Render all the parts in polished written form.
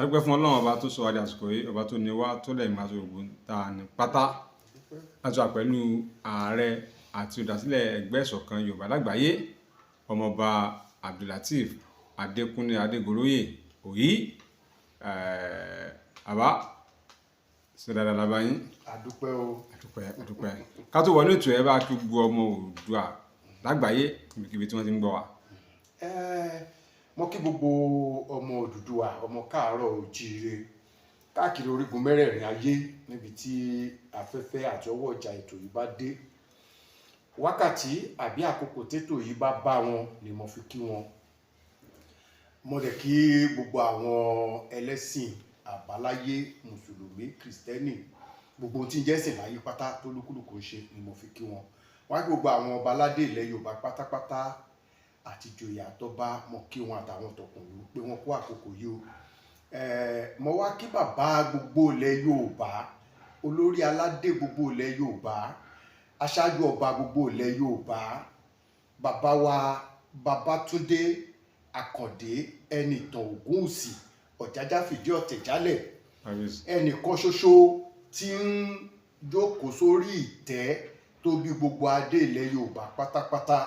Adúpẹ́ fún Ọlọ́run ọba tó sọ wá di àsìkò yìí, ọba tó ní wá tó lẹ̀ máa tó gbogbo tá a ní pátá. Láti wà pẹ̀lú ààrẹ àti olùdásílẹ̀ ẹgbẹ́ ìṣọ̀kan Yorùbá lágbàáyé, Ọmọọba Abdulateef Adékúnlé Adégoróyè Òyí. Àbá ṣe dáadáa lábá yín? Àdúpẹ́ o. Àdúpẹ́, àdúpẹ́. Ká tó wọnú ètò, ẹ bá kí gbogbo ọmọ Oòduà lágbàáyé níbikíbi tí wọ́n ti ń gbọ́ wa. Mo kí gbogbo ọmọ Odùduwà, ọmọ káàárọ̀ oòjíire káàkiri orígun mẹ́rẹ̀ẹ̀rin ayé, níbi tí afẹ́fẹ́ àti ọwọ́ ọjà ètò yìí bá dé, wákàtí àbí àkókò tétò yìí bá bá wọn ni mo fi kí wọn. Mo dẹ̀ kí gbogbo àwọn ẹlẹ́sìn àbáláyé, mùsùlùmí, kìrìsìtẹ́nì, gbogbo ohun tí ń jẹ́sìn láyé pátá tó lúkúlùkù ń ṣe ni mo fi kí wọn. Wá kí gbogbo àwọn ọba aládé ilẹ̀ Yorùbá pátápátá àti ìjòyè àtọba, mo kí wọn àtàwọn tọkùnrin pé wọn kó àkókò yìí o. Mo wá kí bàbá gbogbo ilẹ̀ Yorùbá, olórí aládé gbogbo ilẹ̀ Yorùbá, aṣáájú ọba gbogbo ilẹ̀ Yorùbá, bàbá wa Babátúndé Àkàndé Ẹnìtàn Ògúnwùsì, Ọ̀jájá fìdí ọ̀tẹ̀ jálẹ̀, ẹnìkan ṣoṣo tí ń jókòó sórí ìtẹ́ tó bí gbogbo adé ilẹ̀ Yorùbá pátápátá.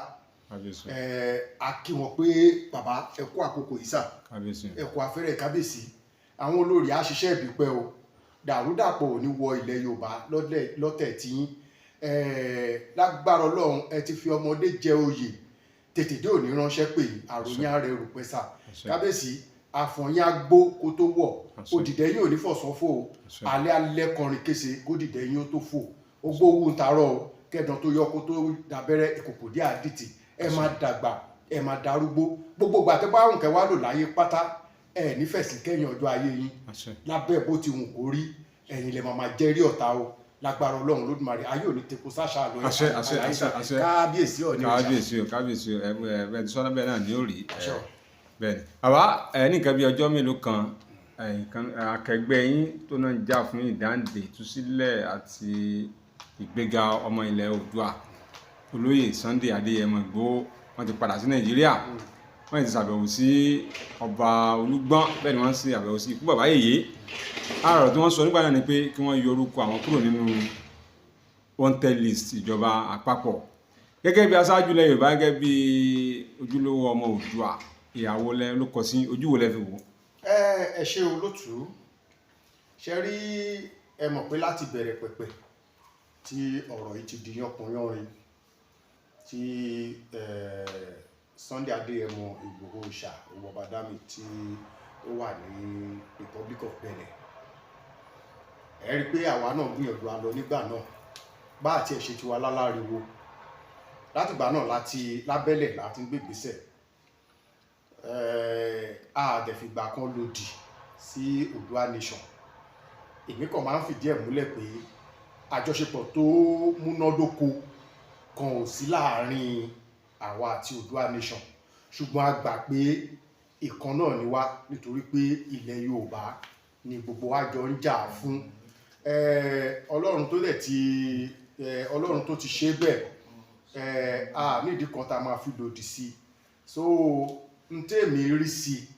A kí wọn pé bàbá, ẹ kú àkókò yìí sà, ẹ kú afẹ́rẹ́ kábíyèsí. Àwọn olórí á ṣiṣẹ́ ìbípẹ́ o, dàrúdàpọ̀ ò ní wọ ilẹ̀ Yorùbá lọ́tẹ̀ tí yín. Lágbára Ọlọ́run, ẹ ti fi ọmọdé jẹ oyè, tètè dé òní ránṣẹ́ pé àròyìn ààrẹ rò pẹ́ sà. Kábíyèsí, àfọ̀yín agbó kó tó wọ̀, òdìdẹ́ yín ò ní fọ̀sán fò o, alẹ́ alẹ́ kọrin kése kó dìdẹ́ yín ó tó fò, ogbó owó ń tarọ́ o, kẹ́dàn tó yọ kó tó dàbẹ́rẹ́ ìkòkò dé àdìtì. Ẹ máa dàgbà, ẹ máa darúgbó, gbogbo ìgbà tó bá wùn kẹ́ wá lò láyé pátá, ẹ nífẹ̀ẹ́ sí kẹ́yìn ọjọ́ ayé yín. Lábẹ́ bó ti wùn kó rí, ẹ̀yin lè máa jẹ́rí ọ̀tá o. Lágbára Ọlọ́run Lódùmarè, ayé ò ní tepo sáṣà lọ. Àṣẹ, àṣẹ, àṣẹ, àṣẹ. Kábíyèsí, Ọ̀ọ̀ni òòṣà. Kábíyèsí o, kábíyèsí o. Ẹ ẹ bẹ́ẹ̀ tí sọ́nà bẹ́ẹ̀ náà ni ó rí bẹ́ẹ̀ ni. Bàbá ẹ, ní nǹkan bí ọjọ́ mélòó kan, nǹkan akẹgbẹ́ yín tó náà ń jà fún ìdáǹdè, ìtúsílẹ̀ àti ìgbéga ọmọ ilẹ̀ Oòduà, Olóyè Sunday Adéyẹmọ Ìgbòho, wọ́n ti padà sí Nàìjíríà. Wọ́n ti ṣàbẹ̀wò sí Ọba Olúgbọ́n, bẹ́ẹ̀ ni wọ́n ṣe àbẹ̀wò sí ikú bàbá yèyé. Àrò tí wọ́n sọ nígbà náà ni pé kí wọ́n yọ orúkọ àwọn kúrò nínú wanted list ìjọba àpapọ̀. Gẹ́gẹ́ bí aṣáájú ilẹ̀ Yorùbá, gẹ́gẹ́ bí ojúlówó ọmọ Oòduà, ìyàwó lẹ ló kọ sí, ojú wo lẹ fi wò? Ẹ ṣe olótùú. Ṣe rí, ẹ mọ̀ pé láti bẹ̀rẹ̀ pẹ̀pẹ̀ tí ọ̀rọ̀ yìí ti di yánpọnyánrin, tí Sunday Adéyẹmọ Ìgbòho Òòṣà Ọbádámì tí ó wà ní Republic of Benin, ẹ rí i pé àwa náà gbìyànjú a lọ nígbà náà, bá àti ẹ̀ ṣe tiwa láláriwo. Látìgbà náà, láti lábẹ́lẹ̀ láti ń gbégbèsè, a dẹ̀ fìgbà kan lòdì sí Oòduà Nation. Èmi kàn máa ń fìdí ẹ̀ múlẹ̀ pé àjọṣepọ̀ tó múnádóko kan ò sí láàárín àwa àti Oòduà Nation, ṣùgbọ́n a gbà pé ìkan náà ni wá, nítorí pé ilẹ̀ Yorùbá ni gbogbo wa jọ ń jà fún. Ọlọ́run tó dẹ̀ ti Ọlọ́run tó ti ṣe bẹ́ẹ̀, a nídìí kan tá a máa fi lòdì sí. So n tèmi rí sí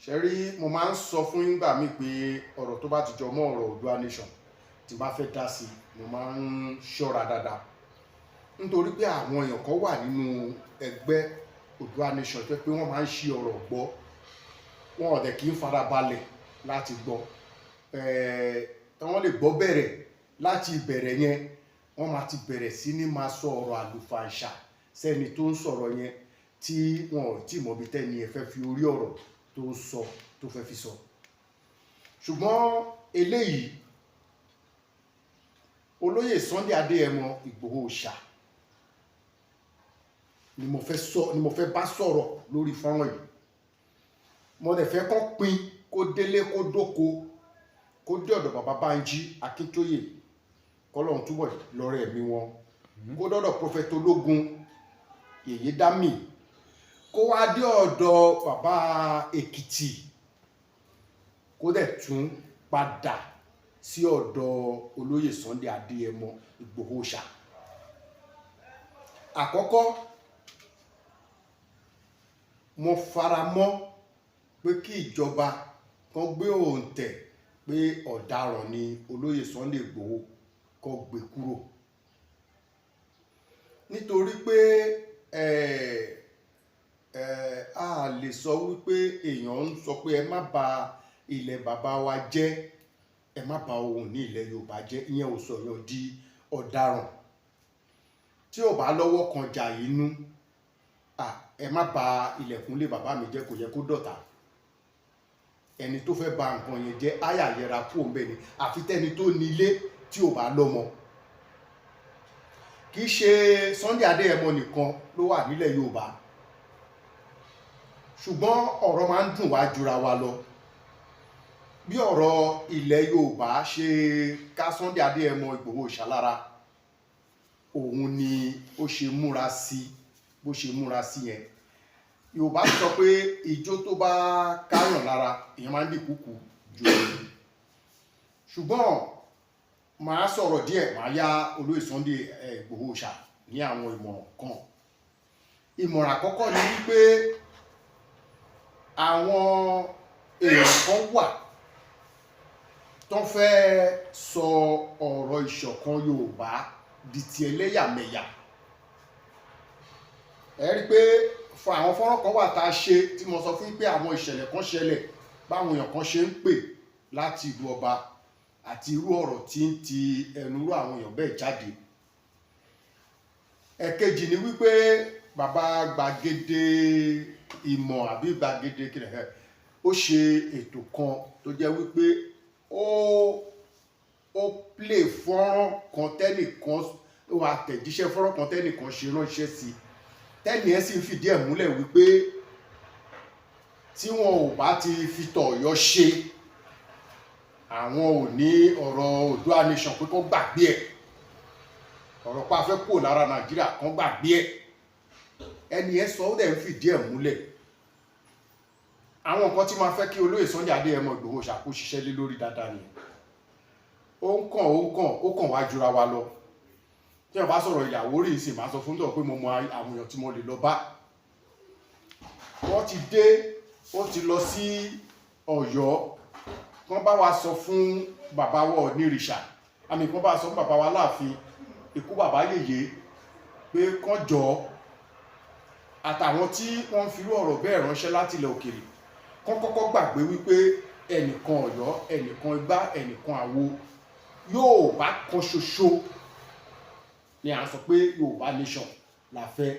ṣe rí, mo máa ń sọ fún yín gbà mí pé ọ̀rọ̀ tó bá ti jọ mọ́ ọ̀rọ̀ Oòduà Nation, tí bá fẹ́ dá sí, mo máa ń ṣọ́ra dáadáa, nítorí pé àwọn èèyàn kan wà nínú ẹgbẹ́ Oòduà Nation tó pé wọ́n máa ń ṣí ọ̀rọ̀ gbọ́, wọn ò dẹ̀ kí ń farabalẹ̀ láti gbọ́. Tí wọ́n lè gbọ́ bẹ̀rẹ̀, láti ìbẹ̀rẹ̀ yẹn, wọ́n máa ti bẹ̀rẹ̀ sí ní máa sọ ọ̀rọ̀ àlùfàǹṣà sẹ́ni tó ń sọ̀rọ̀ yẹn, tí wọn ò tí mọ̀ bí tẹ́ni ẹ fẹ́ fi orí ọ̀rọ̀ tó ń sọ tó fẹ́ fi sọ. Ṣùgbọ́n eléyìí, Olóyè Sunday Adéyẹmọ Ìgbòho Òòṣà ni mo fẹ́ sọ, ni mo fẹ́ bá sọ̀rọ̀ lórí fọ́nrán yìí. Mo dẹ̀ fẹ́ kọ́ pin kó délé, kó dóko, kó dé ọ̀dọ̀ bàbá Bánjí Akíntóyè, kọ́lọ́run túbọ̀ lọ́rẹ̀ ẹ̀mí wọn, kó dọ́dọ̀ Prophet Ológun Yèyé Dámì, kó wá dé ọ̀dọ̀ bàbá Èkìtì, kó dẹ̀ tún padà sí ọ̀dọ̀ Olóyè Sunday Adéyẹmọ Ìgbòho Òòṣà. Àkọ́kọ́, mo fara mọ́ pé kí ìjọba kan gbé òǹtẹ̀ pé ọ̀daràn ni olóyè Sunday Igboho, kó gbé kúrò, nítorí pé ẹ a lè sọ wípé èèyàn ń sọ pé ẹ má bà ilẹ̀ bàbá wa jẹ́, ẹ má bà ohun ní ilẹ̀ Yorùbá jẹ́, ìyẹn ò sọ yàn di ọ̀daràn. Tí ò bá lọ́wọ́ kan jà inú, ẹ má bà ilẹ̀kùnlé bàbá mi jẹ́, kò yẹ kó dọ̀tá. Ẹni tó fẹ́ bà nǹkan yẹn jẹ́ áyà yẹra kú òun bẹ́ẹ̀ ni, àfi tẹ́ni tó nílé tí ò bá lọ́mọ. Kì í ṣe Sunday Adéyẹmọ nìkan ló wà nílẹ̀ Yorùbá, ṣùgbọ́n ọ̀rọ̀ máa ń dùn wá jura wa lọ. Bí ọ̀rọ̀ ilẹ̀ Yorùbá ṣe ká Sunday Adéyẹmọ Ìgbòho ṣàlára, òun ni ó ṣe múra sí bó ṣe múra sí yẹn. Yorùbá sọ pé ijó tó bá káyàn lára, èèyàn máa ń dì kúkú jù. Ṣùgbọ́n màá sọ̀rọ̀ díẹ̀, màá yá olóyè Sunday Ìgbòho ṣà ní àwọn ìmọ̀ràn kan. Ìmọ̀ràn àkọ́kọ́ ni wípé àwọn èèyàn kan wà tó fẹ́ sọ ọ̀rọ̀ ìṣọ̀kan Yorùbá di ti ẹlẹ́yàmẹ̀yà. Ẹ rí i pé fún àwọn fọ́nrán kan wà tá a ṣe tí mo sọ fún yín pé àwọn ìṣẹ̀lẹ̀ kan ṣẹlẹ̀, báwọn èèyàn kan ṣe ń pè láti ìlú ọba àti irú ọ̀rọ̀ tí ń ti ẹnu irú àwọn èèyàn bẹ́ẹ̀ jáde. Ẹ̀kejì ni wípé bàbá gbàgede ìmọ̀ àbí gbàgede kìnìún, ó ṣe ètò kan tó jẹ́ wípé ó play fọ́nrán kan tẹ́nìkan, ó àtẹ̀jíṣẹ́ fọ́nrán kan tẹ́nìkan ṣe ránṣẹ́ sí, tẹ́nì ẹ̀ sì ń fìdí ẹ̀ múlẹ̀ wípé tí wọn ò bá ti fi tọ̀yọ́ ṣe, àwọn ò ní ọ̀rọ̀ Oòduà nation, pé kó gbàgbé ẹ̀, ọ̀rọ̀ pa fẹ́ kúrò lára Nàìjíríà, kán gbàgbé ẹ̀. Ẹni ẹ sọ, ó dẹ̀ ń fìdí ẹ̀ múlẹ̀. Àwọn nǹkan tí máa fẹ́ kí olóyè Sunday Adéyẹmọ Ìgbòho ṣàkó ṣiṣẹ́ lé lórí dáadáa nìyẹn. Ó ń kàn, ó ń kàn, ó kàn wá jura wa lọ. Tí wọ́n bá sọ̀rọ̀ ìyàwó rí ìsìn, máa sọ fún tọ̀ pé mo mọ àwọn èèyàn tí mo lè lọ bá. Wọ́n ti dé, ó ti lọ sí Ọ̀yọ́, kán bá wa sọ fún bàbá wa Onírìṣà àmì, kán bá sọ fún bàbá wa láàfin, ikú bàbá yèyé, pé kán jọ, àtàwọn tí wọ́n ń firú ọ̀rọ̀ bẹ́ẹ̀ ránṣẹ́ láti ilẹ̀ òkèèrè, kán kọ́kọ́ gbàgbé wípé ẹnìkan Ọ̀yọ́, ẹnìkan igbá, ẹnìkan àwo. Yorùbá kan ṣoṣo ni à ń sọ pé Yorùbá nation la fẹ́.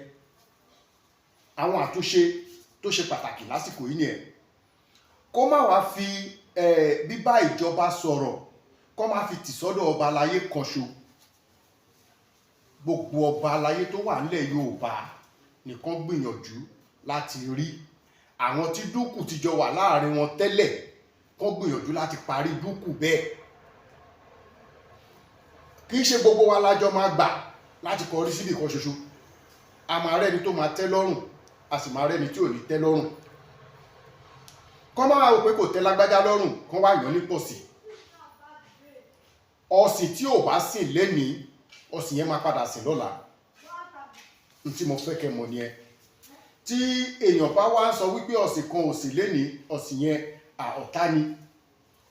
Àwọn àtúnṣe tó ṣe pàtàkì lásìkò yìí nìyẹn. Kó má wàá fi bíbá ìjọba sọ̀rọ̀, kó má fi tì sọ́dọ̀ ọba aláyé kan ṣo. Gbogbo ọba aláyé tó wà nílẹ̀ Yorùbá nìkan gbìyànjú láti rí àwọn tí dúkù ti jọ wà láàrin wọn tẹ́lẹ̀, kán gbìyànjú láti parí dúkù bẹ́ẹ̀. Kì í ṣe gbogbo wa lájọ máa gbà láti kọrí síbì kan ṣoṣo. A máa rẹ́ni tó máa tẹ́ lọ́rùn, a sì máa rẹ́ni tí ò ní tẹ́ lọ́rùn. Kọ́ máa wò pé kò tẹ́ lágbájá lọ́rùn, kán wá yàn ní pọ̀sì. Ọ̀sìn tí ò bá sìn lénìí, ọ̀sìn yẹn máa padà sìn lọ́la. N tí mo fẹ́ kẹ́ mọ̀ nìyẹn. Tí èèyàn bá wá sọ wípé ọ̀sìn kan ò sìn lénìí, ọ̀sìn yẹn ọ̀tá ni.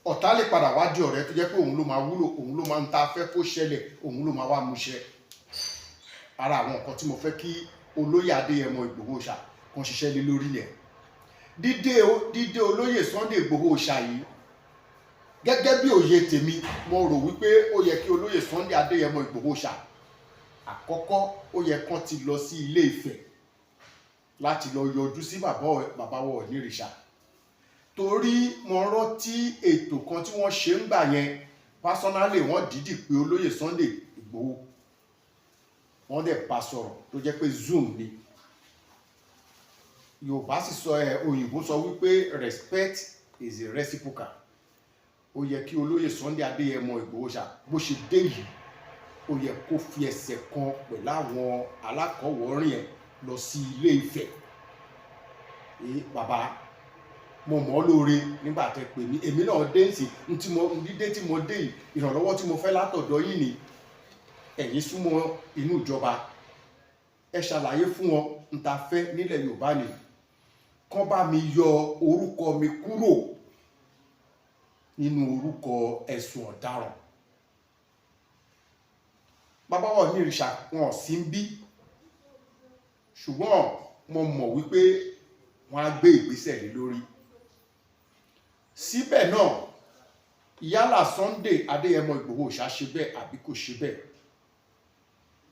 Ọ̀tá lè padà wá di ọ̀rẹ́, tó jẹ́ pé òun ló máa wúlò, òun ló máa ń ta fẹ́ kó ṣẹlẹ̀, òun ló máa wá múṣẹ. Ara àwọn nǹkan tí mo fẹ́ kí olóyè Adéyẹmọ Ìgbòho ṣà kan ṣiṣẹ́ lé lórí yẹn. Dídé olóyè Sunday Ìgbòho ṣà yìí, gẹ́gẹ́ bí òye tèmi, mo rò wípé ó yẹ kí olóyè Sunday Adéyẹmọ Ìgbòho ṣà àkọ́kọ́, ó yẹ kán ti lọ sí Ilé Ifẹ̀ láti lọ yọjú sí bàbá wa Onírìṣà, torí mo rántí ètò kan tí wọ́n ṣe ń gbà yẹn. Personally, wọ́n dìídì pé olóyè Sunday Ìgbòho, wọ́n dẹ̀ bá sọ̀rọ̀, tó jẹ́ pé Zoom ni. Yorùbá sì sọ ẹ, òyìnbó sọ wípé respect is a reciprocal. Ó yẹ kí olóyè Sunday Adéyẹmọ Ìgbòho ṣá, bó ṣe dé yìí, ó yẹ kó fi ẹsẹ̀ kan pẹ̀lú àwọn alákọ̀wọ́rìn ẹ̀ lọ sí Ilé Ifẹ̀. Ẹ bàbá, mo mọ̀ ọ́ lóore nígbà tẹ́ pè mí, èmi náà dé sí n tí mo dídé tí mo dé yìí, ìrànlọ́wọ́ tí mo fẹ́ látọ̀dọ̀ yín ni. Ẹ̀yin súnmọ́ inú ìjọba, ẹ ṣàlàyé fún wọn n ta fẹ́ nílẹ̀ Yorùbá ni. Kán bá mi yọ orúkọ mi kúrò nínú orúkọ ẹ̀sùn ọ̀daràn. Bàbá wa Ọọ̀nirìṣà, wọn ò sí ń bí, ṣùgbọ́n mo mọ̀ wípé wọ́n á gbé ìgbésẹ̀ lé lórí. Síbẹ̀ náà, yálà Sunday Adéyẹmọ Ìgbòho ṣá ṣe bẹ́ẹ̀ àbí kò ṣe bẹ́ẹ̀,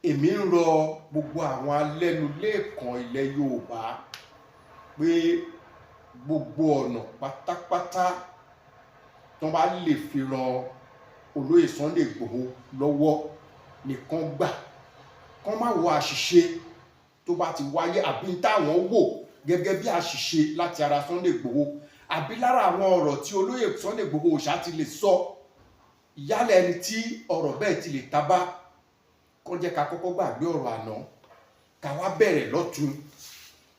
èmi ń rọ gbogbo àwọn alẹ́nulẹ́ẹ̀kan ilẹ̀ Yorùbá pé gbogbo ọ̀nà pátápátá tí wọ́n bá lè fi ran olóyè Sunday Ìgbòho lọ́wọ́ nìkan gbà, kán má wo àṣìṣe tó bá ti wáyé àbí táwọn wò gẹ́gẹ́ bí àṣìṣe láti ara Sunday Ìgbòho àbí lára àwọn ọ̀rọ̀ tí olóyè Sunday Ìgbòho ṣá ti lè sọ, yálà ẹni tí ọ̀rọ̀ bẹ́ẹ̀ ti lè tabá, kó jẹ́ ká kọ́kọ́ gbàgbé ọ̀rọ̀ àná, ká wá bẹ̀rẹ̀ lọ́tun,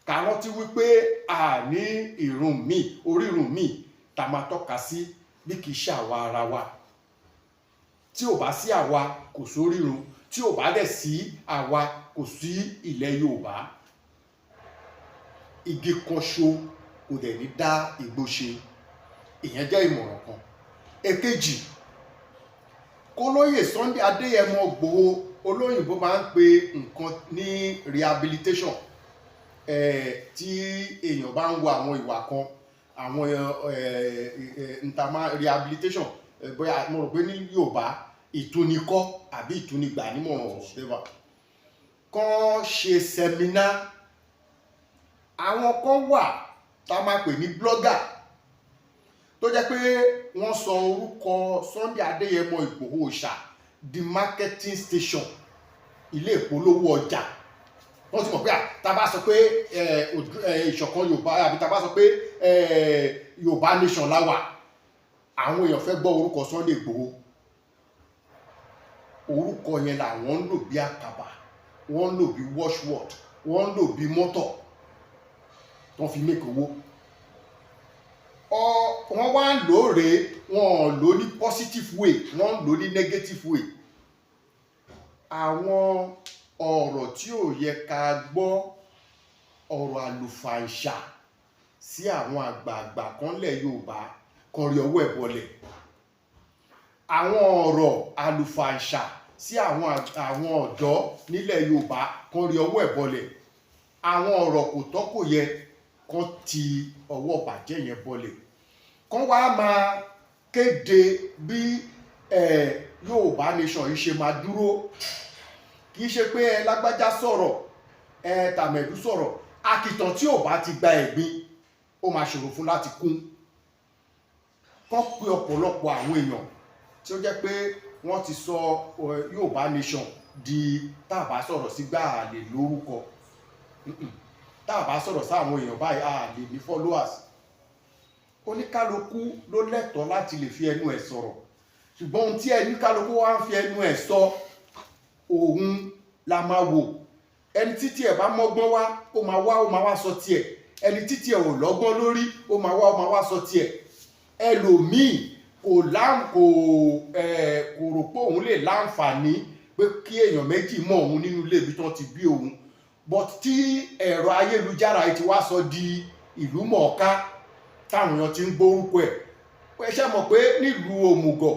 ká rántí wípé a ní ìrun míì, orírun míì tá a máa tọ́ka sí bí kì í ṣe àwa ara wa. Tí ò bá sí àwa, kò sórírun. Tí ò bá dẹ̀ sí àwa, kò sí ilẹ̀ Yorùbá. Igi kan ṣo kò dẹ̀ ní dá igbó ṣe. Ìyẹn jẹ́ ìmọ̀ràn kan. Èkejì, kólóyè Sunday Adéyẹmọ Ìgbòho, olóyìnbó máa ń pe nǹkan ní rehabilitation. Tí èèyàn bá ń wo àwọn ìwà kan, àwọn ntàmá rehabilitation, bóyá mo rò pé ní Yorùbá, ìtúnikọ́ àbí ìtúnigbà nímọ̀ràn, whatever, kàn ṣe seminar. Àwọn kan wà tá a máa pè ní blogger tó jẹ́ pé wọ́n sọ orúkọ Sunday Adéyẹmọ Ìgbòho ṣá di marketing station, ilé ìpolówó ọjà. Wọ́n ti mọ̀ pé tá a bá sọ pé ìṣọ̀kan Yorùbá àbí tá a bá sọ pé Yorùbá nation láwà, àwọn èèyàn fẹ́ gbọ́ orúkọ Sunday Ìgbòho. Orúkọ yẹn làwọn ń lò bí àkàbà, wọ́n ń lò bí watchword, wọ́n ń lò bí mọ́tò wọ́n fi make owó. Wọ́n wá ń lò ó rèé, wọ́n ò lò ní positive way, wọ́n ń lò ní negative way. Àwọn ọ̀rọ̀ tí ò yẹ ká gbọ́, ọ̀rọ̀ àlùfàǹṣà sí àwọn àgbààgbà kan lẹ̀ Yorùbá kan rí ọwọ́ ẹ̀ bọlẹ̀, àwọn ọ̀rọ̀ àlùfàǹṣà sí àwọn ọ̀dọ́ nílẹ̀ Yorùbá kan rí ọwọ́ ẹ̀ bọlẹ̀, àwọn ọ̀rọ̀ kò tọ́ kò yẹ kan ti ọwọ́ bàjẹ́ yẹn bọlẹ̀, kán wá máa kéde bí Yorùbá nation yìí ṣe máa dúró. Kì í ṣe pé ẹ lágbájá sọ̀rọ̀, ẹ tàmẹ̀dú sọ̀rọ̀. Àkìtàn tí ò bá ti gba ẹ̀gbin, ó máa ṣòro fún láti kún. Kán pe ọ̀pọ̀lọpọ̀ àwọn èèyàn tí ó jẹ́ pé wọ́n ti sọ Yorùbá nation di tá a bá sọ̀rọ̀ sí gbà á lè lórúkọ, tá a bá sọ̀rọ̀ sáwọn èèyàn báyìí, a lè ní followers. Oníkálukú ló lẹ́tọ̀ọ́ láti lè fi ẹnu ẹ̀ sọ̀rọ̀, ṣùgbọ́n ohun tí ẹni kálukú wá ń fi ẹnu ẹ̀ sọ, òun la máa wò. Ẹni títí ẹ̀ bá mọ́gbọ́n wá, ó máa wá, ó máa wá sọ tiẹ̀. Ẹni títí ẹ̀ ò lọ́gbọ́n lórí, ó máa wá, ó máa wá sọ tiẹ̀. Ẹlòmíì kò lám kò ẹ̀ kò rò pé òun lè láǹfààní pé kí èèyàn méjì mọ̀ òun nínú ilé ibi tí wọ́n ti bí òun, but tí ẹ̀rọ ayélujára yìí ti wá sọ di ìlú mọ̀ọ́ká, táwọn èèyàn ti ń gbórúkọ ẹ̀. Ẹ ṣe mọ̀ pé nílùú òmùgọ̀,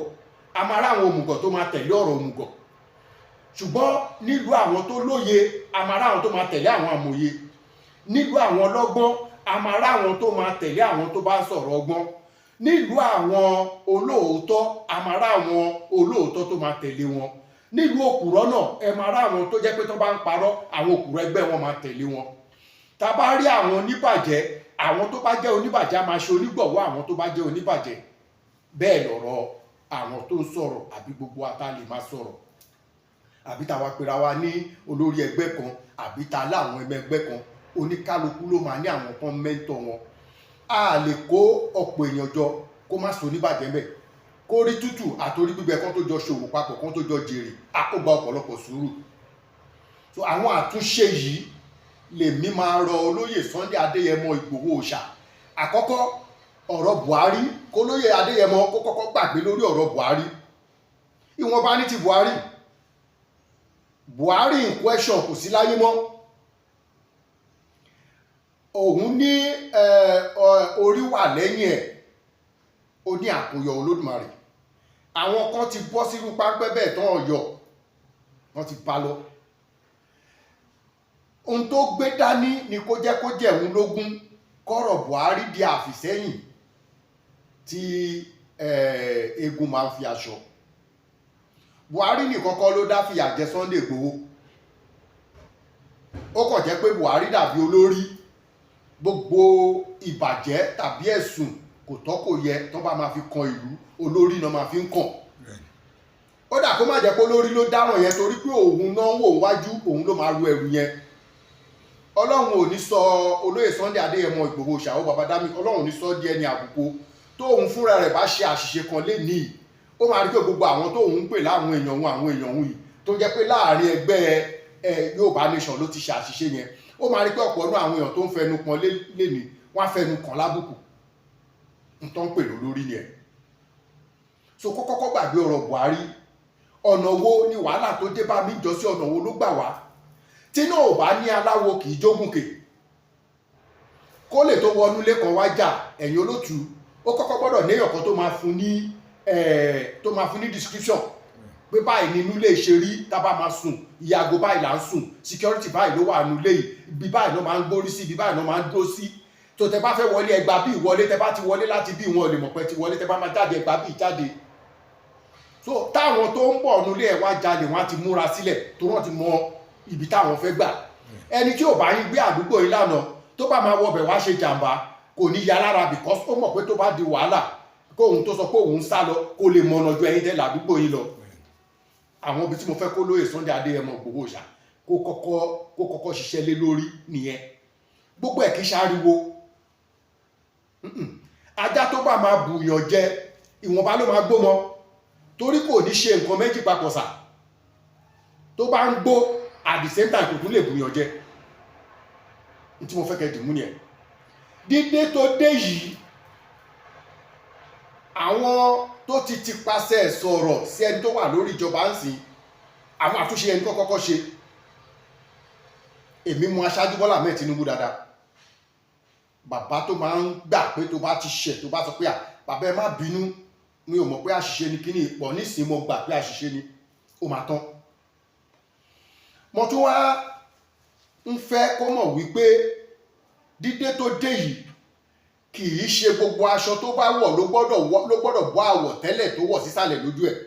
a máa ráwọn òmùgọ̀ tó máa tẹ̀lé ọ̀rọ̀ òmùgọ̀, ṣùgbọ́n nílùú àwọn tó lóye, a máa ráwọn tó máa tẹ̀lé àwọn àmọ̀ye. Nílùú àwọn ọlọ́gbọ́n, a máa ráwọn tó máa tẹ̀lé àwọn tó bá ń sọ̀rọ̀ ọgbọ́n. Nílùú àwọn olóòótọ́, a máa ráwọn olóòótọ́ tó máa tẹ̀lé wọn. Nílùú òpùrọ́ náà, ẹ máa ráwọn tó jẹ́ pé tó bá ń parọ́, àwọn òpùrọ́ ẹgbẹ́ wọn máa tẹ̀lé wọn. Tá a bá rí àwọn oníbàjẹ́, àwọn tó bá jẹ́ oníbàjẹ́ á máa ṣe onígbọ̀wọ́ àwọn tó bá jẹ́ oníbàjẹ́. Bẹ́ẹ̀ lọ̀rọ̀ àwọn tó ń sọ̀rọ̀ àbí gbogbo ata lè máa sọ̀rọ̀, àbí táwa pera wa ní olórí ẹgbẹ́ kan, àbí ta láwọn ẹgbẹ́ ẹgbẹ́ kan, oníkálukú ló máa ní àwọn kan mentor wọn. A lè kó ọ̀pọ̀ èèyàn jọ kó má sọ oníbàjẹ́ mbẹ̀. Kó rí tútù àtorí gbígbẹ kan tó jọ ṣòwò papọ̀, kan tó jọ jèrè, a ó gba ọ̀pọ̀lọpọ̀ sùúrù. So àwọn àtúnṣe yìí lèmi máa rọ olóyè Sunday Adéyẹmọ Ìgbòho Òòṣà. Àkọ́kọ́, ọ̀rọ̀ Buhari, kólóyè Adéyẹmọ kó kọ́kọ́ gbàgbé lórí ọ̀rọ̀ Buhari. Ìwọ̀nba ní ti Buhari. Buhari in question kò sí láyé mọ́. Òun ní orí wà lẹ́yìn ẹ̀, ó ní àkóyọ Olódùmarè. Àwọn kan ti bọ́ sírú páńpẹ́ bẹ́ẹ̀ tán, ọ̀yọ́ wọ́n ti bá lọ. Ohun tó gbé dání ni kó jẹ́ kó jẹ̀hún lógún, kọ́rọ̀ Buhari di àfìsẹ́yìn tí eégún máa ń fi aṣọ. Buhari nìkan kọ́ ló dá fìyà jẹ Sunday Igboho. Ó kàn jẹ́ pé Buhari dàbí olórí. Gbogbo ìbàjẹ́ tàbí ẹ̀sùn kò tọ́ kò yẹ tó bá máa fi kan ìlú, olórí náà máa fi ń kàn. Ó dà kó má jẹ́ pé olórí ló dáràn yẹn, torí pé òun náà ń wò wájú, òun ló máa ru ẹrù yẹn. Ọlọ́run ò ní sọ olóyè Sunday Adéyẹmọ Ìgbòho ṣàwọ́ Babadami, Ọlọ́run ò ní sọ di ẹni àbùkù. Tóun fúnra rẹ̀ bá ṣe àṣìṣe kan lénìí, ó máa rí pé gbogbo àwọn tóun ń pè láwọn èèyàn òun, àwọn èèyàn òun yìí, tó jẹ́ pé láàrin ẹgbẹ́ ẹ Yorùbá Nation ló ti ṣe àṣìṣe yẹn, ó máa rí pé ọ̀pọ̀ nínú àwọn èèyàn tó ń fẹnu pọn lénìí, wọ́n á fẹnu kàn lábùkù. N tó ń pè lólórí ni ẹ̀. So kó kọ́kọ́ gbàgbé ọ̀rọ̀ Buhari. Ọ̀nà wo ni wàhálà tó dé bá mi jọ sí? Ọ̀nà wo ló gbà wá? Tí náà ò bá ní aláwo kì í jógùnkè. Kó lè tó wọnú ilé kan wá jà, ẹ̀yin olótùú, ó kọ́kọ́ gbọ́dọ̀ néèyàn kan tó máa fún ní description pé báyìí ni inú ilé ṣe rí, tá bá máa sùn, iye aago báyìí là ń sùn, security báyìí ló wà nínú ilé yìí, ibi báyìí ló máa ń gbórí sí, ibi báyìí ló máa ń dúró sí. Tó tẹ bá fẹ́ wọlé, ẹgbàá bí ìwọlé. Tẹ bá ti wọlé láti bí, wọn ò lè mọ̀ pé ti wọlé. Tẹ bá máa jáde, ẹgbàá bí jáde. So táwọn tó ń bọ̀ nulẹ̀ ẹ̀ wá jalè, wọ́n á ti múra sílẹ̀ tó wọ́n ti mọ ibi táwọn fẹ́ gbà. Ẹni tí ò bá yín gbé àdúgbò yín lánàá, tó bá máa wọbẹ̀ wá ṣe jàǹbá, kò ní ya lára, because ó mọ̀ pé tó bá di wàhálà, kóhun tó sọ pé òun ń sá lọ, kó lè mọ̀nà ju ẹ̀yin tẹ́ ládùúgbò yín lọ. Àwọn ibi tí mo fẹ́ kó lóye Sunday Adéyẹmọ Ìgbòho ṣá kó kọ́kọ́ ṣiṣẹ́ lé lórí nìyẹn. Gbogbo ẹ̀ kì í ṣàríwo. Ajá tó bá máa bùyàn jẹ, ìwọ̀nba ló máa gbó mọ́, torí kò ní ṣe nǹkan méjì papọ̀ sà. Tó bá ń gbó, at the same time, kò tún lè bùyàn jẹ. Ní tí mo fẹ́ kẹ́ dìmú nìyẹn. Dídé tó dé yìí, àwọn tó ti pasẹ̀ sọ̀rọ̀ sí ẹni tó wà lórí ìjọba ń sìn, àwọn àtúnṣe ẹni kọ́kọ́ kọ́ ṣe. Èmi mú aṣáájú Bọ́lá Ahmed Tinubu dáadáa, bàbá tó máa ń gbà pé tó bá ti ṣẹ̀, tó bá sọ pé, "À, bàbá, ẹ má bínú, mi ò mọ̀ pé àṣìṣe ni kíní pọ̀ nísìnyí, mo gbà pé àṣìṣe ni," ó máa tán. Mo tún wá ń fẹ́ kó mọ̀ wípé dídé tó dé yìí, kì í ṣe gbogbo aṣọ tó bá wọ̀ ló gbọ́dọ̀ bọ́ àwọ̀ tẹ́lẹ̀ tó wọ̀ sísàlẹ̀ lójú ẹ̀,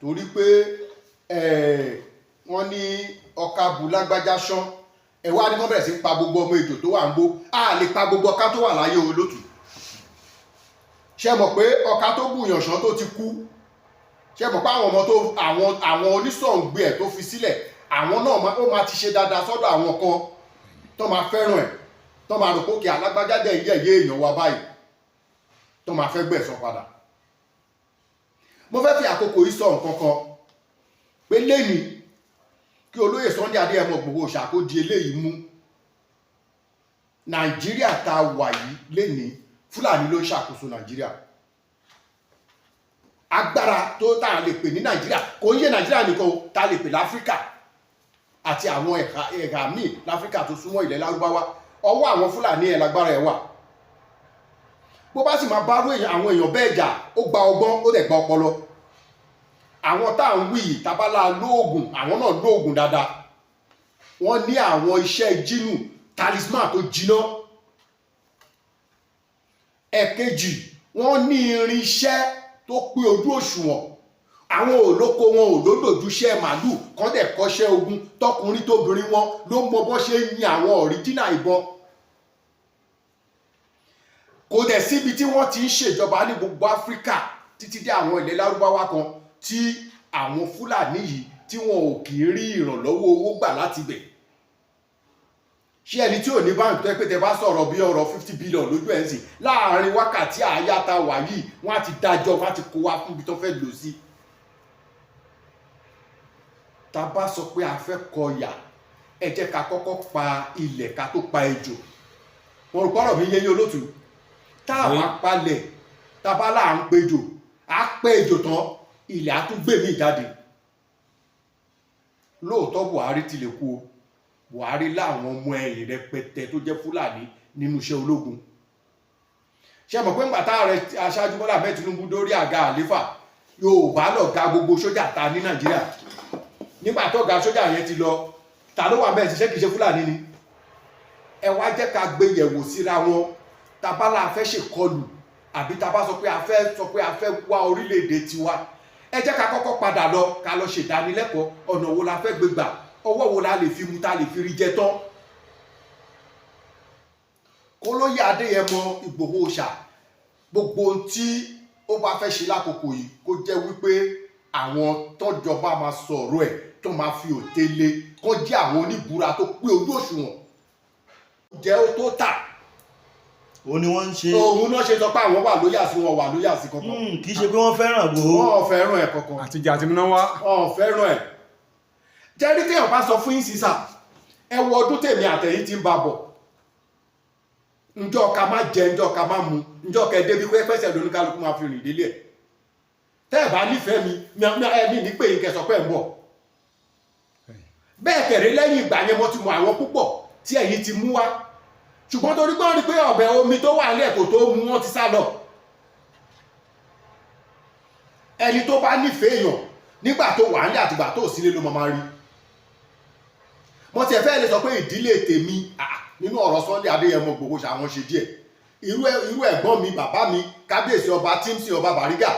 torí pé wọ́n ní ọkà bu lágbájá ṣán. Ẹ wá ní wọ́n bẹ̀rẹ̀ sí pa gbogbo ọmọ ejò tó wà ń gbó. A lè pa gbogbo ọká tó wà láyé olótù. Ṣe mọ̀ pé ọká tó bùyàn ṣán tó ti kú, ṣe mọ̀ pé àwọn ọmọ tó àwọn onísọ̀ǹgbẹ ẹ̀ tó fi sílẹ̀, àwọn náà ó máa ti ṣe dáadáa sọ́dọ̀ àwọn kan tó máa fẹ́ràn ẹ̀, tó máa rò pé kí alágbájá dẹ̀ yẹ̀yẹ́ èèyàn wa báyìí, tó máa fẹ́ gbẹ̀san padà. Mo fẹ́ fi àkókò yìí sọ nǹkan kan pé lẹ́ni kí olóyè Sunday Adéyẹmọ Ìgbòho ṣàkó di eléyìí mú. Nàìjíríà tá a wà yìí lẹ́ni, Fúlàní ló ń ṣàkóso Nàìjíríà. Agbára tó tá a lè pè ní Nàìjíríà, kò ń ṣe Nàìjíríà nìkan o, tá a lè pè láfíríkà àti àwọn ẹ̀ka míì láfíríkà tó súnmọ́ ilẹ̀ Lárúbáwá, ọwọ́ àwọn Fúlàní ẹ̀ lágbára ẹ̀ wà. Bó bá sì máa bárú àwọn èèyàn bẹ́ẹ̀ jà, ó gba ọgbọ́n, ó dẹ̀ gba ọpọlọ. Àwọn tá à ń wí yìí, tábàlà lóògùn, àwọn náà lóògùn dáadáa. Wọ́n ní àwọn iṣẹ́ jínù, talisman tó jiná. Ẹ̀kejì, wọ́n ní irinṣẹ́ tó pé ojú òṣùwọ̀n. Àwọn olóko wọn ò lódòjú iṣẹ́ màálù kán dẹ̀ kọ́ṣẹ́ ogun. Tọkùnrin tóbìnrin wọn ló mọ bó ṣe ń yin àwọn original ìbọn. Kò dẹ̀ síbi tí wọ́n ti ń ṣèjọba ní gbogbo Áfíríkà títí dé àwọn ilẹ̀ Lárúbáwá kan tí àwọn Fúlàní yìí tí wọn ò kì í rí ìrànlọ́wọ́ owó gbà láti bẹ̀. Ṣé ẹni tí ò ní báńkì, tó yẹ pé tẹ bá sọ̀rọ̀ bí ọ̀rọ̀ 50 billion lójú ẹ̀ ń sìn, láàárín wákàtí àáyá ta wà yìí, wọ́n á ti dájọ́, wọ́n á ti kó wá fún ibi tó fẹ́ lò sí. Tá a bá sọ pé a fẹ́ kọyà, ẹ jẹ́ ká kọ́kọ́ pa ilẹ̀ ká tó pa ejò. Wọn rò pọ́rọ̀ mi yé yín, olótùú. Tá a bá palẹ̀, tá a bá là ń pejò, á pẹ́ ejò tán, ilẹ̀ á tún gbé mi jáde. Lóòótọ́, Buhari ti lè kú o. Buhari láwọn ọmọ ẹ̀yìn rẹpẹtẹ tó jẹ́ Fúlàní nínú iṣẹ́ ológun. Ṣé mọ̀ pé ńgbà tá ààrẹ aṣáájú Bọ́lá Ahmed Tinubu dórí àga àléfà, Yorùbá lọ̀gá gbogbo sójà ta ní Nàìjíríà. Nígbà tó ga sójà yẹn ti lọ, ta ló wà bẹ́ẹ̀ ṣiṣẹ́? Kìí ṣe Fúlàní ni? Ẹ wá jẹ́ ká gbé yẹ̀wò síra wọn. Tá bá la fẹ́ ṣèkọlù, àbí tá bá sọ pé a fẹ́ sọ pé a fẹ́ wá orílẹ̀-èdè tiwa, ẹ jẹ́ ká kọ́kọ́ padà lọ, ká lọ ṣèdánilẹ́kọ̀ọ́ ọ̀nà wo la fẹ́ gbé gbà, ọwọ́ wo la lè fi mu, ta lè fi rí jẹ tán. Kólóyè Adéyẹmọ Ìgbòho ṣà, gbogbo ohun tí ó bá fẹ́ ṣe lákòókò yìí, kó jẹ́ wípé àwọn tọ́jọba máa sọ̀rọ̀ ẹ̀, tó máa fi òté lé, kó jẹ́ àwọn oníbúra tó pé ojú òṣùwọ̀n, jẹ́ ó tó tà. Òun ni wọ́n ń ṣe. Òun náà ṣe sọ pé àwọn wà loyal sí wọn, wà loyal sí kankan. Kì í ṣe pé wọ́n fẹ́ràn Ìgbòho. Wọn ò fẹ́ràn ẹ̀ kankan. Àtijọ́ àti múná wá. Wọn ò fẹ́ràn ẹ̀. Jẹ́rí téèyàn bá sọ fún yín sísà, ẹ wo ọdún tèmi àtẹ̀yìn ti ń ba bọ̀, njọ́ ká má jẹ, njọ́ ká má mu, njọ́ kẹ débi pé pẹ́sẹ̀ lóníkálukú máa fi rìn délé ẹ̀. Tẹ́ ẹ̀ bá nífẹ̀ẹ́ mi, ẹ̀mí ní pé yín kẹ́ sọ pé ẹ̀ ń bọ̀ bẹ́ẹ̀ kẹ̀rẹ́. Lẹ́yìn ìgbà yẹn, mo ti mọ àwọn púpọ̀ tí ẹ̀yin ti mú wá, ṣùgbọ́n torí pé wọ́n rí pé ọbẹ̀ omi tó wà nílẹ̀ kò tó mu, wọ́n ti sá lọ. Ẹni tó bá nífẹ̀ẹ́ èèyàn nígbà tó wà nílẹ̀ àtìgbà tó sílé ló máa rí. Mo tiẹ̀ fẹ́ lè sọ pé ìdílé tèmi, nínú ọ̀rọ̀ Sunday Adéyẹmọ Ìgbòho ṣàwọn ṣe díẹ̀. Irú ẹ̀gbọ́n mi, bàbá mi, kábíyèsí ọba Tímsì, ọba Bàrígà,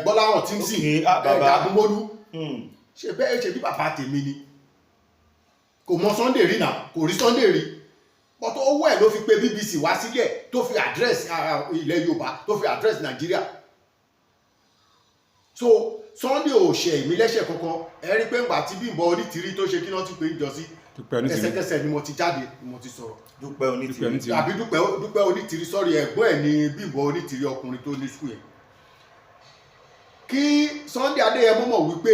Gbọ́láhàn Tímsì, Okay, ah, bàbá. Jagunmólú, ṣe bẹ́ẹ̀ ṣe bí bàbá tèmi ni. Kò mọ Sunday rí náà, kò rí Sunday rí, but owó ẹ̀ ló fi pe BBC wá sílẹ̀, tó fi address ilẹ̀ Yorùbá, tó fi address Nàìjíríà. So Sunday ò ṣe èmi lẹ́ṣẹ̀ kankan. Ẹ rí pé ńgbà tí Bímbọ́ Onítìrí tó ṣe kí náà ti pé ń jọ sí, Dúpẹ́ Onítìrí. ẹsẹ̀kẹsẹ̀ ni mo ti jáde, ni mo ti sọ̀rọ̀. Dúpẹ́ Onítìrí. Dúpẹ́ Onítìrí. Àbí Dúpẹ́ Onítìrí, sọ́rí, ẹ̀gbọ́n ẹ̀ ní Bímbọ́ Onítìrí ọkùnrin tó ní school yẹn. Kí Sunday Adéyẹmọ mọ̀ wípé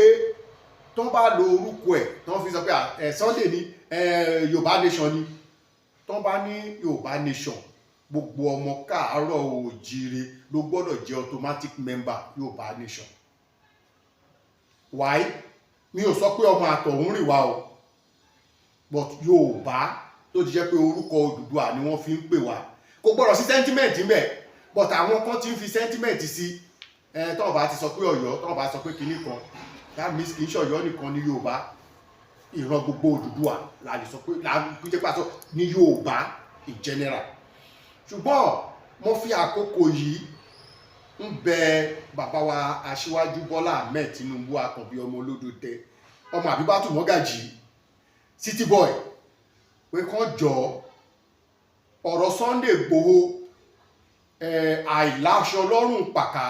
tó bá lo orúkọ ẹ̀, tó fi sọ pé ẹ Sunday ni ẹ Yorùbá nation ni, tó bá ní Yorùbá nation, gbogbo ọmọ káàárọ̀ oòjíire ló gbọ́dọ̀ jẹ́ automatic member Yorùbá nation. Why? Mi ò sọ pé ọmọ àtọ̀hún rìn wá o, but Yorùbá tó ti jẹ́ pé orúkọ Odùduwà ni wọ́n fi ń pè wá, kò gbọ́dọ̀ sí sentiment ńbẹ̀. But àwọn kan ti ń fi sentiment sí ẹ. Tọ́wọ́n bá ti sọ pé Ọ̀yọ́, tọ́wọ́n bá sọ pé kinní kan, that means kì í ṣe Ọ̀yọ́ nìkan ní Yorùbá. Ìran gbogbo Odùduwà la lè sọ pé la jẹ́ pàṣọ ní Yorùbá in general. Ṣùgbọ́n mo fi àkókò yìí ń bẹ bàbá wa Aṣíwájú Bọ́lá Ahmed Tinubu, Akànbí ọmọ olódòdẹ, ọmọ Àbíbátù Mọ́gàjì, city boy, pé kán jọ ọ̀rọ̀ Sunday Igboho, àìláṣọ lọ́rùn pàká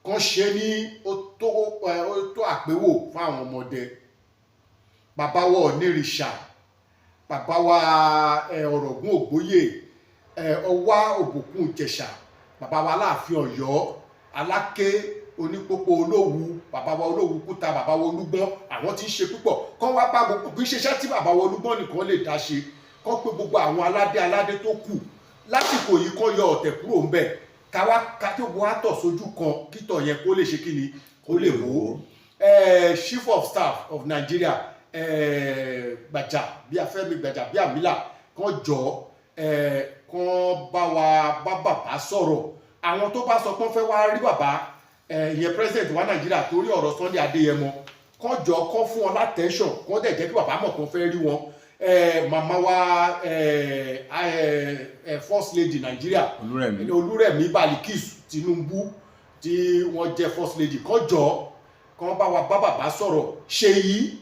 kan ṣe ní ó tó àpéwò fún àwọn ọmọdé. Bàbá wa Onírìṣà, bàbá wa Ọ̀rọ̀gún Ògbóyè, Ọwá Òbòkun Ìjẹ̀ṣà, bàbá wa Aláàfin Ọ̀yọ́, Aláké Onípópó Olówu, bàbá wa Olówu Kúta, bàbá wa Olúgbọ́n, àwọn tí ń ṣe púpọ̀, kán wá bá gbogbo. Kì í ṣiṣẹ́ tí bàbá wa Olúgbọ́n nìkan lè dá ṣe. Kán pé gbogbo àwọn aládé aládé tó kù lásìkò yìí, kán yọ ọ̀tẹ̀ kúrò ńbẹ̀, káwá ká tó wá tọ̀ sójú kan, kítọ̀ yẹn kó lè ṣe kí ni, kó lè wò ó. Chief of Staff of Nigeria, Gbàjà bí Afẹ́mi Gbàjà bí Àmìlà, kán jọ kán bá wa bá bàbá sọ̀rọ̀. Àwọn tó bá sọ pé wọ́n fẹ́ wá rí bàbá, ìyẹn president wa Nàìjíríà, torí ọ̀rọ̀ Sunday Adéyẹmọ, kán jọ kán fún wọn l'attention, kán dẹ̀ jẹ́ kí bàbá mọ̀ kán fẹ́ rí wọn. Màmá wa, First Lady Nàìjíríà, Olúrẹ̀mí. Olúrẹ̀mí Balikis Tinubu, tí wọ́n jẹ́ First Lady, kán jọ kán bá wa bá bàbá sọ̀rọ̀. Ṣèyí,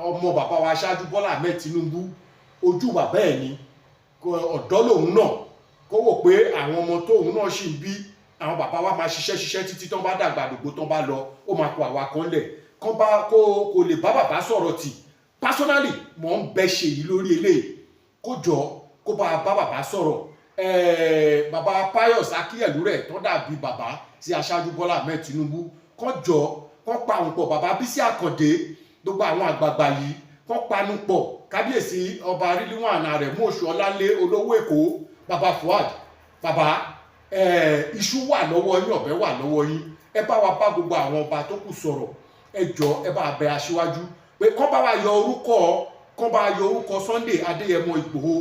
ọmọ bàbá wa aṣáájú Bọ́lá Ahmed Tinubu, ojú bàbá ẹ̀ ni, ọ̀dọ́ lòun náà, kó wò pé àwọn ọmọ tóun náà sì ń bí. Àwọn bàbá wa máa ṣiṣẹ́ ṣiṣẹ́ títí tán bá dàgbà àdògbò, tán bá lọ, ó máa kó àwa kan lẹ̀. Kán bá kó lè bá bàbá sọ̀rọ̀ tì. Personally, mò ń bẹ Ṣèyí lórí eléyìí, kó jọ kó bá bá bàbá sọ̀rọ̀. Bàbá Pius Akíyẹ̀lú rẹ̀ tó dàbí bàbá sí aṣáájú Bọ́lá Ahmed Tinubu, kán jọ kán pa àwọn pọ̀. Bàbá Bísí Àkàndé, gbogbo àwọn àgbààgbà yìí, kán panu pọ̀. Kábíyèsí ọba Rílíwọ̀n Àrẹ̀mú Oṣù Ọlálé, olówó Èkó, bàbá Fuad, bàbá, iṣu wà lọ́wọ́ yín, ọ̀bẹ wà lọ́wọ́ yín. Ẹ bá wa bá gbogbo àwọn ọba tó kù sọ̀rọ̀. Ẹ jọ, ẹ bá bẹ aṣíwájú. Pé kán bá wa yọ orúkọ, kán bá yọ orúkọ Sunday Adéyẹmọ Ìgbòho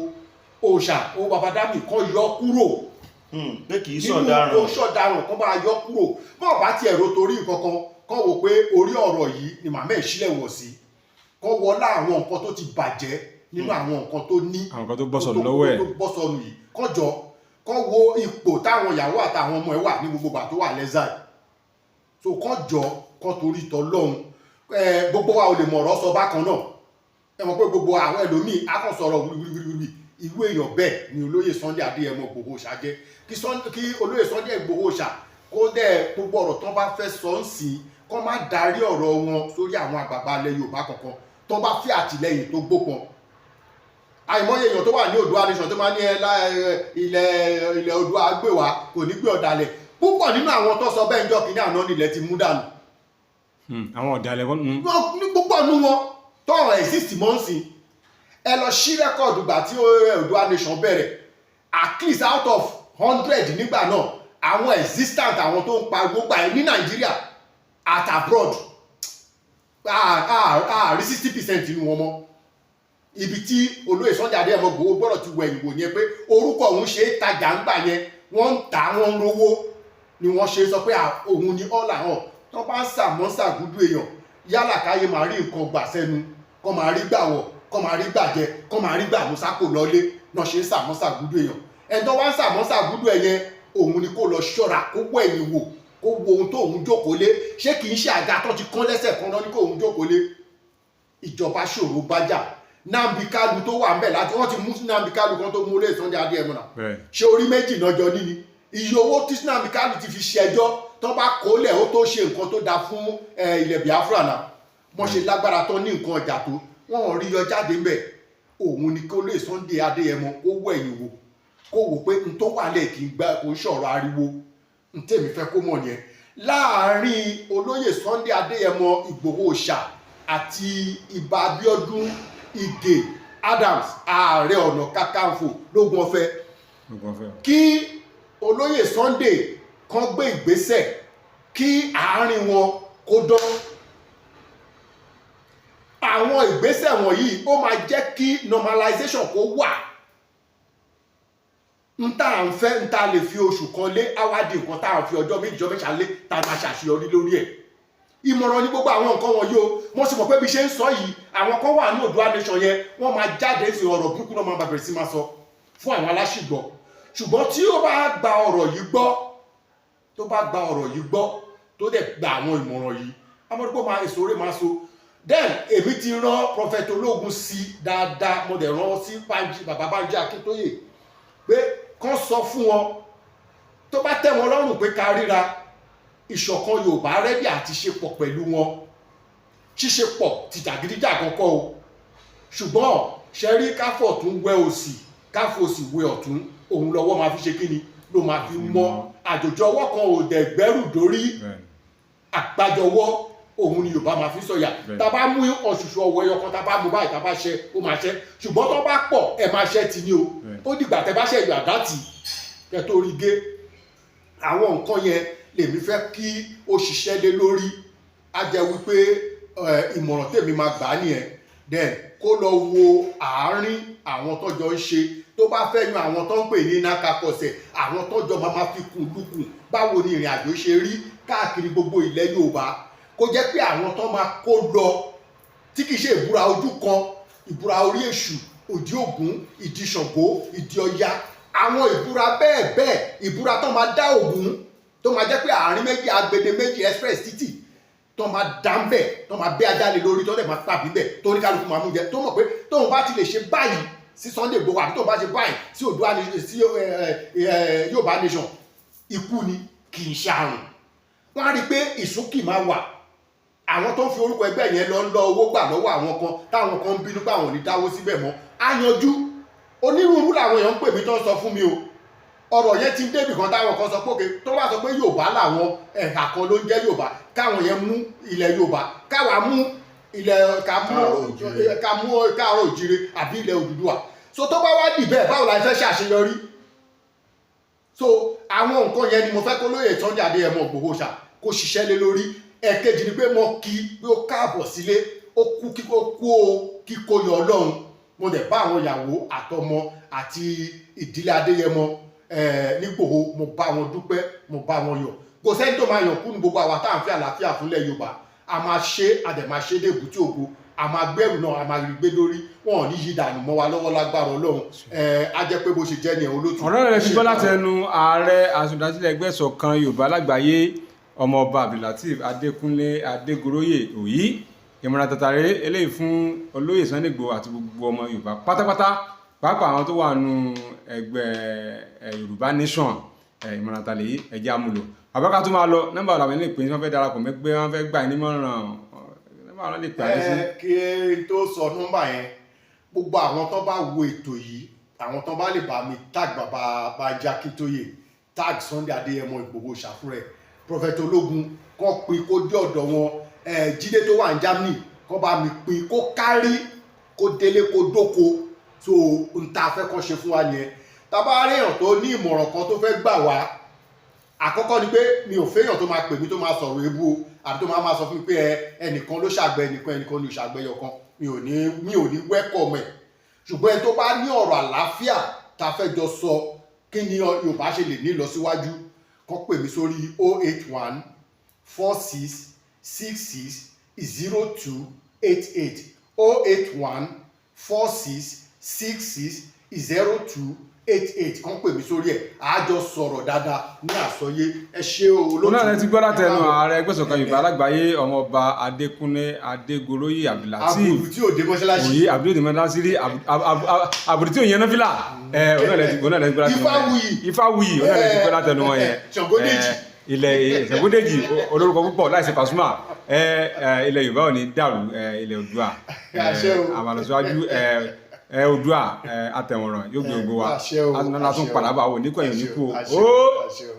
Òòṣà ó Babadami, kán yọ kúrò Pé kì í nínú sọ̀daràn. Kó sọ̀daràn, kán bá yọ kúrò. Bọ́ọ̀ bá tiẹ̀ ro torí nǹkan kan, kán wò pé orí ọ̀rọ̀ yìí ni màmá ẹ̀ sílẹ̀ wọ̀ sí, kán wọlá àwọn nǹkan tó ti bàjẹ́ nínú àwọn nǹkan tó ní, Àwọn kan tó bọ́ sọnù lọ́wọ́ ẹ̀. tó bọ́ sọnù yìí, kán jọ kán wo ipò táwọn ìyàwó àtàwọn ọmọ ẹ̀ wà ní gbogbo ìgbà tó wà lẹ́sà yìí. So kán jọ kán torí tọlọ́hun. Ẹ gbogbo wa ò lè mọ̀rọ̀ sọ bákan náà. Ẹ mọ̀ pé gbogbo àwọn ẹlòmíì á kàn sọ̀rọ̀ wíwíwíwí. Irú èèyàn bẹ́ẹ̀ ni olóyè Sunday Adéyẹmọ Ìgbòho Òòṣà jẹ́. Kí olóyè Sunday Ìgbòho Òòṣà kó dẹ̀ gbogbo ọ̀rọ̀ tán bá fẹ́ sọ ń sìn, kán má darí ọ̀rọ̀ wọn sórí àwọn àgbààgbà ilẹ̀ Yorùbá kankan. Tán bá fẹ́ àtìlẹ́yìn tó gbópọn, àìmọye èèyàn tó wà ní Oòduà Nation tó máa ní ẹ ilẹ̀ Oòduà gbé wá, kò ní gbé ọ̀dàlẹ̀. Púpọ̀ nínú àwọn tó sọ bẹ́ẹ̀ ń jọ́ kínní àná nílẹ̀ ti mú dànù. Àwọn ọ̀dàlẹ̀ wọn. Ní púpọ̀ nínú wọn tọrọ exist mọ́ ń sìn. Ẹ lọ sí record gbà tí Oòduà Nation bẹ̀rẹ̀, at least out of 100 nígbà náà, àwọn existant, àwọn tó ń pariwo gbà ní Nàìjíríà at abroad, rí 60% nínú wọn mọ́. Ibi tí olóyè Sunday Adéyẹmọ Ìgbòho gbọ́dọ̀ ti wẹ̀yìn wò yẹn pé orúkọ òun ṣe é tajà ń gbà yẹn, wọ́n ń tà, wọ́n ń rówó ni wọ́n ṣe sọ pé òun ni all and all. Tó bá ń sàmọ́ sàgúdú èèyàn, yálà káyé máa rí nǹkan gbà sẹ́nu, kọ́ máa rí gbà wọ̀, kọ́ máa rí gbà jẹ, kọ́ máa rí gbà mú sákò lọ́lé náà ṣe ń sàmọ́ sàgúdú èèyàn. Ẹni tó wá ń sàmọ́ sàgúdú ẹ̀ yẹn, òun ni kó lọ ṣọ́ra, kó wẹ̀yìn wò, kó wo ohun tó òun jókòó lé. Ṣé kì í ṣe àga tó ti kán lẹ́sẹ̀ kan náà ní kó òun jókòó lé? Ìjọba ṣòro bájà. Nnamdi Kanu tó wà ńbẹ̀ láti wọ́n ti mú Nnamdi Kanu kan tó mú olóyè Sunday Adéyẹmọ náà. Ṣé orí méjì náà jọ níní? Iye owó tí Nnamdi Kanu ti fi ṣẹjọ́ tó bá kólẹ̀, ó tó ṣe nǹkan tó dáa fún ilẹ̀ Biafra náà. Wọ́n ṣe lágbára tó ní nǹkan ọjà tó wọ́n ò rí yọ jáde ńbẹ̀. Òun ni kó lè Sunday Adéyẹmọ kó wẹ̀yìn wò, kó wò pé n tó wà lẹ̀ kì í gbá, kò ń ṣọ̀rọ̀ ariwo. N tèmi fẹ́ kó mọ̀ nìyẹn. Láàárín olóyè Sunday Adéyẹmọ Ìgbòho Òòṣà àti Ìbà Abíọ́dún Ìgè Adams, Ààrẹ Ọ̀nà Kakanfò lógun ọ̀fẹ́, Gbogbo ọ̀fẹ́. kí olóyè Sunday kan gbé ìgbésẹ̀ kí àárín wọn kó dán. Àwọn ìgbésẹ̀ wọ̀nyí, ó máa jẹ́ kí normalization kó wà. N tá à ń fẹ́, n tá lè fi oṣù kan lé, awádìí nǹkan tá à ń fi ọjọ́ 2, ọjọ́ 3 lé, tá a máa ṣàṣeyọrí lórí ẹ̀. Ìmọ̀ràn ní gbogbo àwọn nǹkan wọ̀nyí o. Mo sì mọ̀ pé bí ṣe ń sọ yìí, àwọn kan wà ní Oòduà Nation yẹn, wọ́n máa jáde sí ọ̀rọ̀ burúkú náà, máa bẹ̀rẹ̀ sí máa sọ fún àwọn aláṣìgbọ́. Ṣùgbọ́n tí ó bá gba ọ̀rọ̀ yìí gbọ́, tó bá gba ọ̀rọ̀ yìí gbọ́, tó dẹ̀ gba àwọn ìmọ̀ràn yìí, amọ̀dúpọ̀ máa èso rẹ̀ máa so. Then èmi ti rán Prophet Ológun sí dáadáa, mo dẹ̀ rán sí Bánjí, bàbá Bánjí Akíntóyè, pé kán sọ fún wọn, tó bá tẹ́ wọn lọ́rùn pé ká ríra, ìṣọ̀kan Yorùbá ready àti ṣe pọ̀ pẹ̀lú wọn. Ṣíṣe pọ̀ ti jàgídíjàgan kọ́ o, ṣùgbọ́n ṣe rí káfọ̀ tún wẹ òsì, káfọ̀ òsì wẹ ọ̀tún, òun lọ́wọ́ máa fi ṣe kíni ló máa fi mọ́. Àjòjì ọwọ́ kan ò dẹ̀ gbẹ́rù dórí. Àgbájọwọ́ òun ni Yorùbá máa fi sọ̀yà. Tá a bá mú ọ̀ṣùṣù ọwọ́ ẹyọ kan, tá a bá mú báyìí, tá a bá ṣẹ, ó máa ṣẹ. Ṣùgbọ́n tó bá pọ̀, ẹ máa ṣẹ́ ti ní o. Ó dìgbà tẹ bá ṣe ìlú àdá tì kẹ tó rí gé. Àwọn nǹkan yẹn lèmi fẹ́ kí ó ṣiṣẹ́ lé lórí. Á jẹ́ wípé ìmọ̀ràn tèmi máa gbà á nìyẹn. Then kó lọ wo àárín àwọn tọ́jọ́ ń ṣe, tó bá fẹ́ yan àwọn tó ń pè ní nákàkọsẹ̀, àwọn tọ́jọ́ máa ma fi kùn lukùn báwo ni ìrìn àjò ṣe rí káàkiri gbogbo ilẹ̀ Yorùbá, kó jẹ́ pé àwọn tó máa kó lọ, tí kìí ṣe ìbúra ojú kan, ìbúra orí Èṣù, òdì Ògún, ìdí Ṣàngó, ìdí Ọya, àwọn ìbúra bẹ́ẹ̀ bẹ́ẹ̀, ìbúra tó máa dá Ògún, tó máa jẹ́ pé àárín méjì, agbede méjì, express títì tó máa dá ń bẹ̀, tó máa bẹ́ ajá lé lórí, tó dẹ̀ máa tàbí bẹ̀, tó ní kálukú máa mú jẹ, tó mọ̀ pé tóun bá ti lè ṣe báyìí sí Sunday Igboho, àbí tóun bá ṣe báyìí sí Oòduà nation, sí Yorùbá Nation, ikú ni, kì í ṣe àrùn. Wọ́n á rí i pé ìsúnkì máa wà. Àwọn tó ń fi orúkọ ẹgbẹ́ yẹn lọ ń lọ owó gbà lọ́wọ́ àwọn kan, táwọn kan ń bínú pé àwọn ò ní dáwó síbẹ̀ mọ́, á yanjú. Onírúurú làwọn èèyàn ń pè mí tó ń sọ fún mi o. Ọ̀rọ̀ yẹn ti ń débì kan táwọn kan sọ pé òkè tó bá sọ pé Yorùbá làwọn, ẹ̀ka kan ló ń jẹ́ Yorùbá, káwọn yẹn mú ilẹ̀ Yorùbá, káwa mú ilẹ̀, ká mú Káàárọ̀ Oòjíire. Ká mú Káàárọ̀ Oòjíire àbí ilẹ̀ Odùduwà. So tó bá wá dì bẹ́ẹ̀, báwo la fẹ́ ṣàṣeyọrí? So àwọn nǹkan yẹn ni mo fẹ́ kó lóye Sunday Adéyẹmọ Ìgbòho ṣá kó ṣiṣẹ́ lé lórí. Ẹ̀kejì ni pé mo kí pé ó káàbọ̀ sílé. Ó kú kíkó kú o, kíkó yọ Ọlọ́run. Mo dẹ̀ bá àwọn ìyàwó àtọmọ àti ìdílé Adéyẹmọ nígbòho, mo bá wọn dúpẹ́, mo bá wọn yọ̀. Kò sẹ́ni tó máa yàn kú ní gbogbo àwa tá à ń fẹ́ àlàáfíà fúnlẹ̀ Yorùbá. A máa ṣe, a dẹ̀ máa ṣe dé èbúté ògo. A máa gbẹ́rù náà, a máa rí gbé lórí, wọn ò ní yí dànù mọ́ wa lọ́wọ́ lágbára Ọlọ́run. Á jẹ́ pé bó ṣe jẹ́ nìyẹn, olótú. Ọ̀rọ̀ rẹ̀ ti gbọ́ láti ẹnu ààrẹ asòdásílẹ̀ ẹgbẹ́ Ìṣọ̀kan Yorùbá lágbàáyé, Ọmọọba Abdulateef Adékúnlé Adégoróyè Òyí. Ìmọ̀ràn tàtàrí eléyìí fún olóyè Sunday Igboho àti gbogbo ọmọ Yorùbá pátápátá, pàápàá àwọn tó wà nù ẹgbẹ́ Yorùbá Nation. Ìmọ̀ràn tàlẹ́ yìí, ẹ̀jẹ̀ amúlò. Àbáká tó máa lọ, nọ́mbà làwọn ilé ìpín tí wọ́n fẹ́ darapọ̀ mẹ́gbẹ́, wọ́n fẹ́ gbà ní nímọ̀ràn, nọ́mbà wọn lè pè á sí. Kí n tó sọ nọ́mbà yẹn, gbogbo àwọn tó bá wo ètò yìí, àwọn tó bá lè bá mi tag bàbá Bánjí Akíntóyè, tag Sunday Adéyẹmọ Ìgbòho ṣàfúrẹ, Prophet Ológun, kọ́ pin kó dé ọ̀dọ̀ wọn. Jídé tó wà ní Germany, kọ́ bá mi pin kó kárí, kó délé, kó dóko. So n ta fẹ́ kọ́ ṣe fún wa nìyẹn. Tá bá rí èèyàn tó ní ìmọ̀ràn kan tó fẹ́ gbà wá, àkọ́kọ́ ni pé mi ò fẹ́yàn tó máa pè mí tó máa sọ̀rọ̀ ebú o, àbí tó máa sọ fún mi pé ẹnìkan ló ṣàgbẹ́ ẹnìkan, ẹnìkan ní òṣàgbẹ́ yọkan. Mi ò ní welcome ẹ̀. Ṣùgbọ́n ẹni tó bá ní ọ̀rọ̀ àlàáfíà tá a fẹ́ jọ sọ, kí ni Yorùbá ṣe lè ní ìlọsíwájú, kó pè mí sórí 081 46 66 02 88, 081 46 66 02 88. Kàn pè mí sórí ẹ̀, àá jọ sọ̀rọ̀ dáadáa ní àsọyé. Ẹ ṣé o, olótú. Òun náà lẹ ti gbọ́ láti ẹnu ààrẹ ẹgbẹ́ Ìṣọ̀kan Yorùbá lágbàáyé, Ọmọọba Adékúnlé Adégoróyè Abdulateef. Àbùrù tí ò dé mọ́ṣáláṣí. Òye àbúrò mọ́ṣáláṣí rí, àbùrù tí ò yẹn náfìlà ẹ, òun náà lẹ ti òun náà lẹ ti gbọ́ láti ẹnu wọn yẹn. Ifáwuyì. Ifáwuyì, òun náà lẹ ti gbọ́ láti ẹnu wọn yẹn. Ṣàngódèjì. Ilẹ̀ Ṣàngódèjì, olórúkọ púpọ̀ láìsí Pasuma. Ẹ ẹ ilẹ̀ Yorùbá ò ní dàrú. Ilẹ̀ Oòduà Àṣẹ o. àmàlọ́síwájú. Ẹ Oòduà àtẹ̀wọ̀nràn yóò gbé gbogbo wa. Àṣẹ o, Àtúntò àṣẹ o. padà bá wò níkọ̀yìn níkù o. Àṣẹ o, Ó. àṣẹ o.